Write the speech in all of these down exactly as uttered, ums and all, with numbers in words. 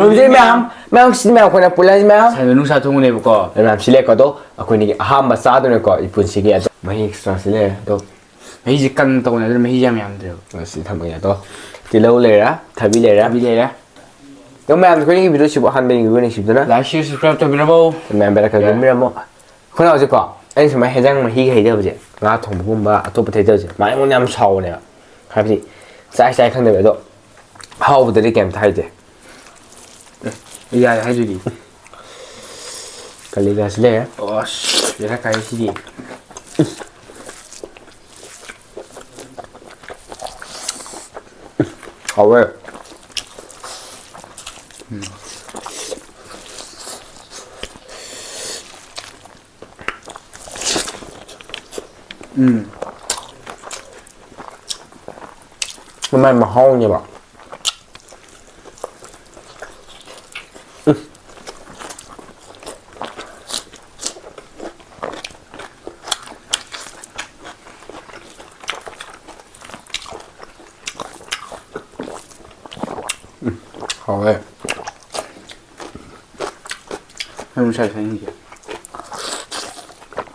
ꯍꯧꯖꯤꯛ ꯃꯌꯥꯝ, ꯃꯌꯥꯝ ꯁꯤ ꯃꯌꯥꯝ ꯑꯩꯈꯣꯏꯅ ꯄꯨꯜꯂꯁꯤ ꯃꯌꯥꯝ꯫ ꯁꯟ ꯃꯅꯨꯡꯁꯥ ꯊꯣꯡꯕꯅꯦꯕꯀꯣ꯫ ꯃꯌꯥꯝ ꯁꯤ ꯂꯩꯀꯣ ꯑꯗꯣ ꯑꯩꯈꯣꯏꯅꯤꯒꯤ ꯑꯍꯥꯟꯕ ꯆꯥꯗꯣꯏꯅꯦꯀꯣ ꯏꯄꯨꯟꯁꯤꯒꯤ꯫ ꯑꯗꯣ ꯃꯍꯤ extra ꯁꯤ ꯂꯩꯔꯦ ꯑꯗꯣ꯫ ꯃꯍꯤꯁꯦ ꯀꯪꯅ ꯇꯧꯕꯅꯦ ꯑꯗꯨꯅ ꯃꯍꯤꯁꯦ ꯌꯥꯝ ꯌꯥꯝꯗ꯭ꯔꯦꯕ꯫ ꯑꯁꯤ ꯊꯝꯃꯒꯦ ꯑꯗꯣ꯫ ꯇꯤꯜꯍꯧ ꯂꯩꯔꯦ, ꯊꯕꯤ ꯂꯩꯔꯦ꯫ ꯊꯕꯤ ꯂꯩꯔꯦ꯫ ꯑꯗꯣ ꯃꯌꯥꯝ ꯑꯩꯈꯣꯏꯅꯤꯒꯤ video ꯁꯤꯕꯨ ꯑꯍꯥꯟꯕ ꯌꯦꯡꯕꯤꯕ ꯅꯤꯡꯁꯤꯡꯕꯤꯗꯨꯅ꯫ Like, share, subscribe ꯇꯧꯕꯤꯔꯝꯃꯣ꯫ ꯃꯌꯥꯝ ꯕꯦꯜ ꯈꯔ ꯌꯥꯔꯦ꯫ ꯅꯝꯕꯤꯔꯝꯃꯣ꯫ ꯑꯩꯈꯣꯏꯅ ꯍꯧꯖꯤꯛꯀꯣ ꯑꯩꯅ ꯁꯨꯃꯥꯏꯅ ꯍꯦꯟꯖꯥꯡ ꯃꯍꯤꯒ ꯍꯩꯖꯕꯁꯦ ꯉꯥ ꯊꯣꯡꯕꯒꯨꯝꯕ ꯑꯇꯣꯞꯄ ꯊꯩꯖꯕꯁꯦ ꯃꯥ ꯑꯩꯉꯣꯟꯗ ꯌꯥꯝ ꯁꯥꯎꯕꯅꯦꯕ꯫ ꯍꯥꯏꯕꯗꯤ ꯆꯥꯏ ꯆꯥꯏ ꯈꯪꯗꯕ ꯑꯗꯣ ꯍꯥꯎꯕꯗꯗꯤ ꯀꯩꯝꯇ ꯍꯥꯏꯗꯦ꯫ ꯑꯦ, ꯌꯥꯔꯦ ꯍꯥꯏꯗꯨꯗꯤ꯫ ꯀꯂꯤꯒꯥꯁꯤ ꯂꯩꯔꯦ꯫ ꯑꯁ, ꯕꯦꯔꯥ ꯀꯥꯏ ꯁꯤꯗꯤ꯫ ꯍꯥꯎꯋꯦ꯫ ꯎꯝ꯫ ꯎꯝ꯫ ꯃꯥꯏ ꯃꯍꯥꯎꯅꯦꯕ꯫ ꯎꯝ, ꯍꯥꯎꯋꯦ꯫ ꯑꯩ ꯉꯁꯥꯏ ꯆꯥꯅꯤꯡꯗꯦ꯫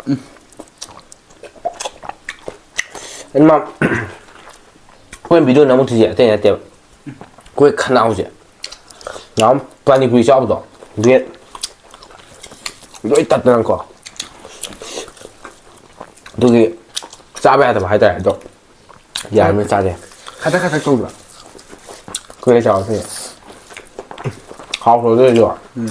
ꯎꯝ꯫ ꯑꯩꯅ ꯃꯥ-, ꯑꯩꯈꯣꯏꯅ video ꯅꯝꯃꯛꯇꯣꯏꯁꯦ ꯑꯇꯩ ꯅꯠꯇꯦꯕ꯫ ꯑꯩꯈꯣꯏ ꯈꯅꯥꯎꯁꯦ ꯅꯍꯥꯟ ꯄꯥꯅꯤꯄꯨꯔꯤ ꯆꯥꯕꯗꯣ, ꯑꯗꯨꯒꯤ ꯂꯣꯏ ꯇꯠꯇꯅꯀꯣ꯫ ꯑꯗꯨꯒꯤ ꯆꯥꯕ ꯌꯥꯗꯕ ꯍꯥꯏꯇꯥꯔꯦ꯫ ꯑꯗꯣ ꯌꯥꯔꯤꯉꯩ ꯆꯥꯁꯦ꯫ ꯈꯗꯛ ꯈꯗꯛ ꯇꯧꯕ꯭ꯔꯥ? ꯀꯨꯏꯔꯦ ꯆꯥꯕ ꯁꯤꯁꯦ꯫ ꯍꯥꯎꯈ꯭ꯔꯣ ꯑꯗꯨ ꯑꯣꯏꯔꯁꯨ꯫ ꯎꯝ꯫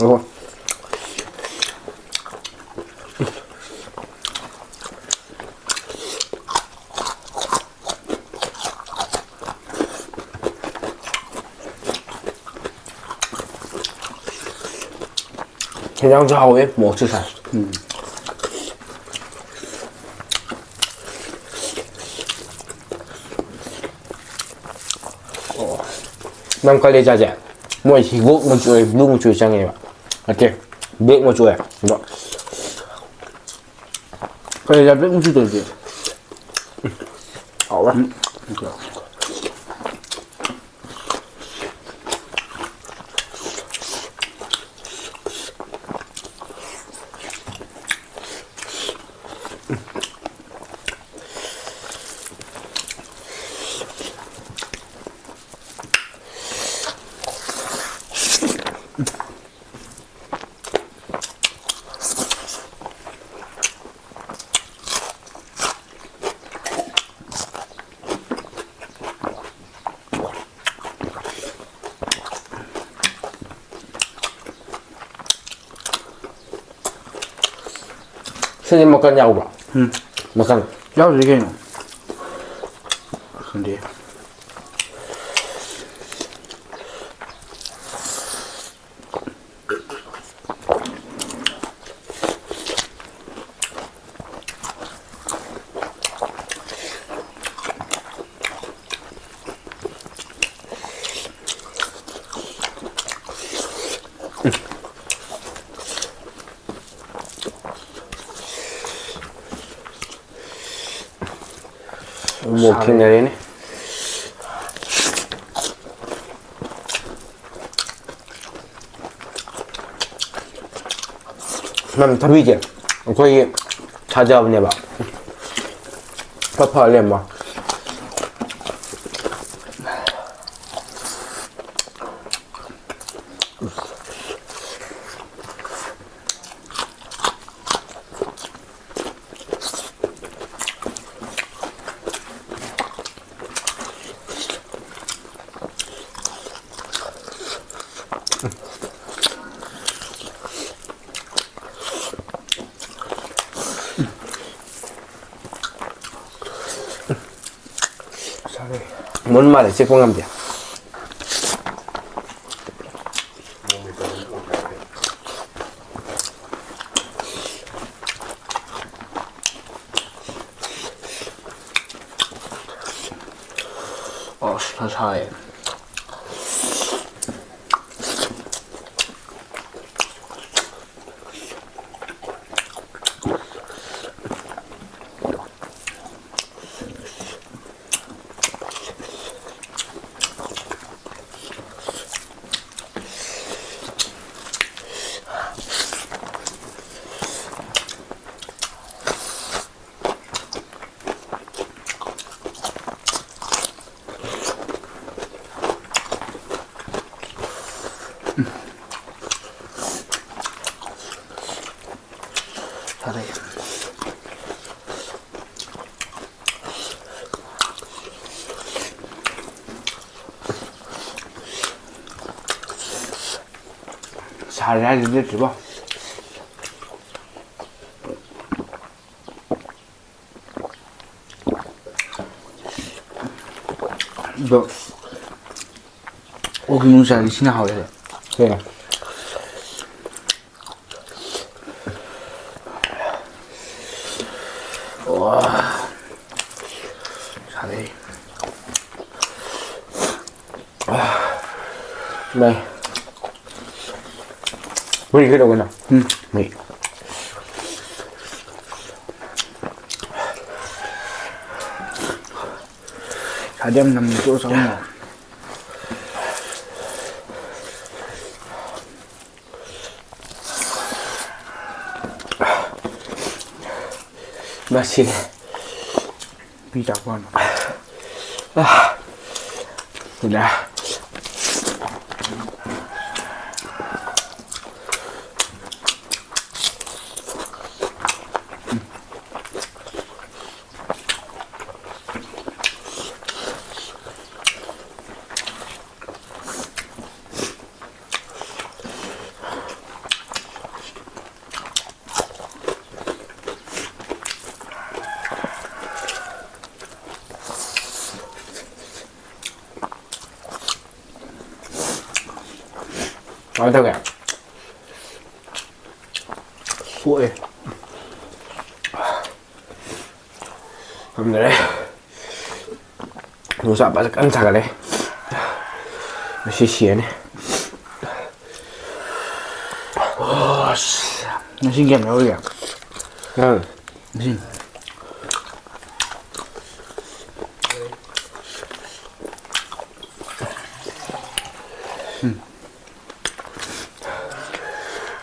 ꯑꯣ꯫ ꯍꯦꯟꯖꯥꯡꯁꯨ ꯍꯥꯎꯋꯦ, ꯃꯣꯔꯣꯛꯁꯨ ꯁꯥꯏ꯫ ꯎꯝ꯫ ꯅꯪ ꯀꯂꯦꯖꯥꯁꯦ ꯃꯣꯏ ꯍꯤꯒꯣꯛ ꯃꯆꯨ ꯑꯣꯏ, ꯕ꯭ꯂꯨ ꯃꯆꯨ ꯆꯪꯉꯦꯕ꯫ ꯅꯠꯇꯦ, ꯕ꯭ꯂꯦꯛ ꯃꯆꯨ ꯑꯣꯏ꯫ ꯑꯗꯣ ꯀꯂꯦꯖꯥ ꯕ꯭ꯂꯦꯛ ꯃꯆꯨ ꯇꯧꯗꯦ꯫ ꯍꯥꯎꯋꯦ꯫ ꯁꯤꯗꯤ ꯃꯀꯟ ꯌꯥꯎꯕ꯭ꯔꯣ? ꯎꯝ꯫ ꯃꯀꯟ꯫ ꯌꯥꯎꯗ꯭ꯔꯗꯤ ꯀꯩꯅꯣ? ꯈꯪꯗꯦ꯫ ꯑꯃꯨꯛ ꯊꯦꯡꯅꯔꯦꯅꯦ꯫ ꯃꯝ ꯊꯕꯤꯁꯦ ꯑꯩꯈꯣꯏꯒꯤ ꯊꯥꯖꯕꯅꯦꯕ꯫ ꯐ ꯐ ꯂꯩꯔꯝꯕ꯫ ꯃꯨꯟ ꯃꯥꯜꯂꯦ, ꯆꯤꯛꯄ ꯉꯝꯗꯦ꯫ ꯁꯥꯏ꯫ ꯐꯔꯦ꯫ ꯁꯥꯔꯤ ꯍꯥꯏꯁꯤꯗꯤ ꯅꯠꯇ꯭ꯔꯤꯕꯣ꯫ ꯑꯗꯣ ꯑꯣꯛꯀꯤ ꯃꯅꯨꯡ ꯆꯥꯗꯤ ꯁꯤꯅ ꯍꯥꯎꯋꯦ꯫ ꯁꯦ꯫ ꯁꯥꯔꯦ꯫ ꯂꯩ꯫ ꯍꯨꯏ ꯀꯩꯗꯧꯒꯅꯣ? ꯎꯝ꯫ ꯍꯨꯏ꯫ ꯁꯥꯗꯤ ꯌꯥꯝ ꯅꯝꯅ ꯇꯣꯛꯑ ꯆꯥꯎꯅ꯫ ꯃꯁꯤꯅꯦ꯫ ꯄꯤ ꯆꯥꯛꯄ ꯍꯥꯟꯅ꯫ ꯁꯤꯗ꯫ ꯀꯃꯥꯏ ꯇꯧꯒꯦ? ꯁꯣꯛꯑꯦ꯫ ꯉꯝꯗꯔꯦ꯫ ꯅꯨꯡꯁꯥ ꯐꯖ ꯀꯟꯅ ꯁꯥꯒꯠꯂꯦ꯫ ꯃꯁꯤ ꯁꯤꯔꯅꯤ꯫ ꯑꯁ, ꯉꯁꯤ ꯀꯌꯥꯝ ꯌꯥꯎꯔꯤꯒꯦ? ꯅꯪ꯫ ꯉꯁꯤ꯫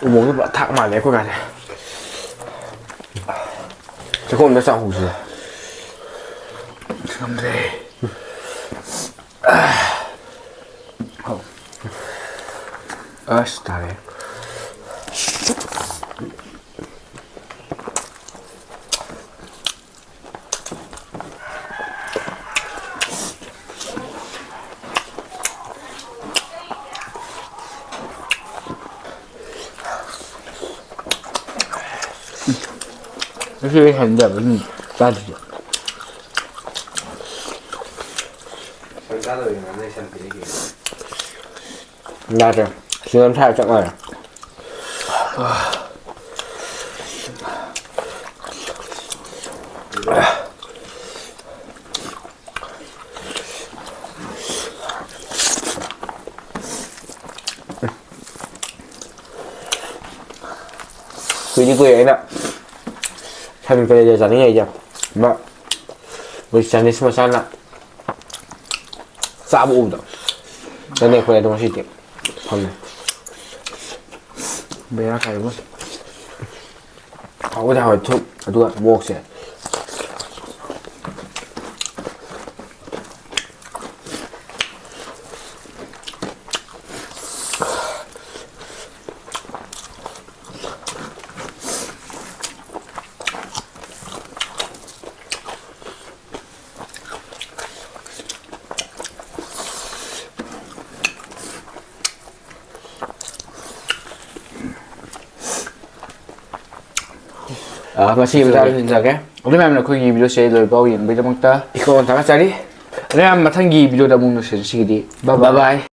ꯎꯃꯣꯔꯣꯛꯁꯦ ꯄꯨꯔꯥ ꯊꯥꯛ ꯃꯥꯜꯂꯦ ꯑꯩꯈꯣꯏ ꯀꯥꯁꯦ꯫ ꯆꯥꯛꯈꯣꯝꯗ ꯆꯥꯍꯧꯁꯤꯔ? ꯉꯝꯗ꯭ꯔꯦ꯫ ꯑꯁ, ꯇꯥꯔꯦ꯫ ꯉꯁꯤ ꯑꯩ ꯍꯟꯗꯕ ꯑꯗꯨꯝ ꯆꯥꯗ꯭ꯔꯤꯁꯦ꯫ ꯌꯥꯗ꯭ꯔꯦ꯫ ꯁꯤꯡꯒꯜ ꯊꯥꯔ ꯆꯞ ꯃꯥꯟꯅꯔꯦ꯫ ꯀꯨꯏꯗꯤ ꯀꯨꯏꯔꯦ ꯑꯩꯅ ꯁꯟ ꯀꯂꯦꯖꯥ ꯆꯥꯅꯤꯡꯉꯛꯏꯁꯦ꯫ ꯑꯃ ꯃꯣꯏ ꯆꯥꯏꯅꯤꯁ ꯃꯆꯥꯅ ꯆꯥꯕ ꯎꯕꯗꯣ ꯆꯥꯅꯤꯡꯉꯛꯄꯅꯦ꯫ ꯑꯗꯣ ꯉꯁꯤꯗꯤ ꯐꯪꯉꯦ꯫ ꯕꯦꯔꯥ ꯀꯥꯏꯕꯣ꯫ ꯍꯥꯎꯕꯨꯗꯤ ꯍꯥꯎꯋꯦ ꯊꯨꯝ, ꯑꯗꯨꯒ ꯃꯣꯔꯣꯛꯁꯦ꯫ ꯑꯥ, ꯃꯁꯤꯒꯤ ꯃꯇꯥꯡꯗ ꯂꯣꯏꯁꯤꯟꯖꯔꯒꯦ꯫ ꯑꯗꯨ ꯃꯌꯥꯝꯅ ꯑꯩꯈꯣꯏꯒꯤ video ꯁꯦ ꯂꯣꯏꯐꯥꯎ ꯌꯦꯡꯕꯒꯤꯗꯃꯛꯇ ꯏꯈꯣ ꯊꯥꯒꯠꯆꯔꯤ꯫ ꯑꯗꯨ ꯃꯌꯥꯝ ꯃꯊꯪꯒꯤ video ꯗ ꯑꯃꯨꯛ ꯎꯅꯁꯦ꯫ ꯉꯁꯤꯒꯤꯗꯤ bye bye꯫ Bye bye꯫